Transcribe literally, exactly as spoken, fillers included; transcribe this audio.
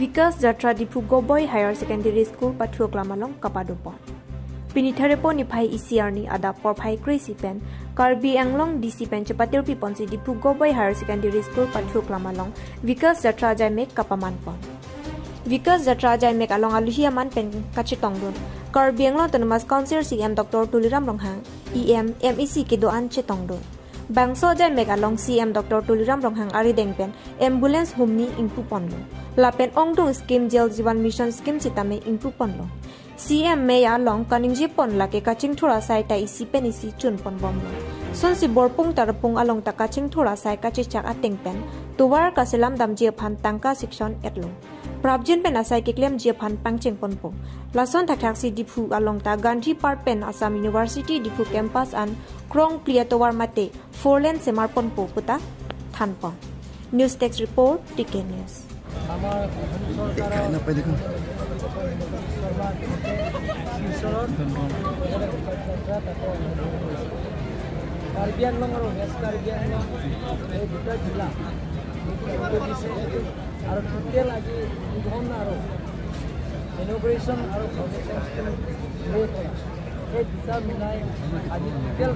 Vikas Jatra Diphu Goboi Higher Secondary School pathu aklam along kapadopon. Pini Therepon niphai isi arni adap porphai kre-isi pen Karbi Anglong D C pen chepatirpi ponsi Diphu Goboi Higher Secondary School pathu aklam along Vikas Jatra ajaimek kapaman pon. Vikas Jatra ajaimek along aluhi aman pen kachetongdun Karbi Anglong Autonomous Council C E M Doctor Tuliram Ronghang, E M, M A C kedo-an chetongdun. Bangso ajaimek along C E M Doctor Tuliram Ronghang arideng pen ambulance humni ingpu ponlo. Lapen ongdung scheme Jal Jeevan Mission scheme sitame ingpu ponlo. C E M mei along kaningje pon lake kachingthur asai ta isi pen isi chun pon bomlo. Sunsi Borpung Tarapung along ta kachingthur asai kachechak ateng pen tovar kaselam damji aphan tangka section etlo. Prapjin pen asai keklemji aphan pangcheng ponpo. Lason thakthaksi Diphu along ta Gandhi Park pen Assam University Diphu campus an krong phli atovar mate four lane semar ponpo puta than pon. News Desk Report, T K News. আমাৰ অসম চৰকাৰৰ কাৰ্বি আংলং আৰু ৱেষ্ট কাৰ্বি আংলং এই দুটা জিলা আৰু টোটেল আজি উদ্বোধন আৰু ইনগ্ৰেশ্যন আৰু ফাউণ্ডেশ্যন ডে কৰা, এই দুটা মিলাই আজি টোটেল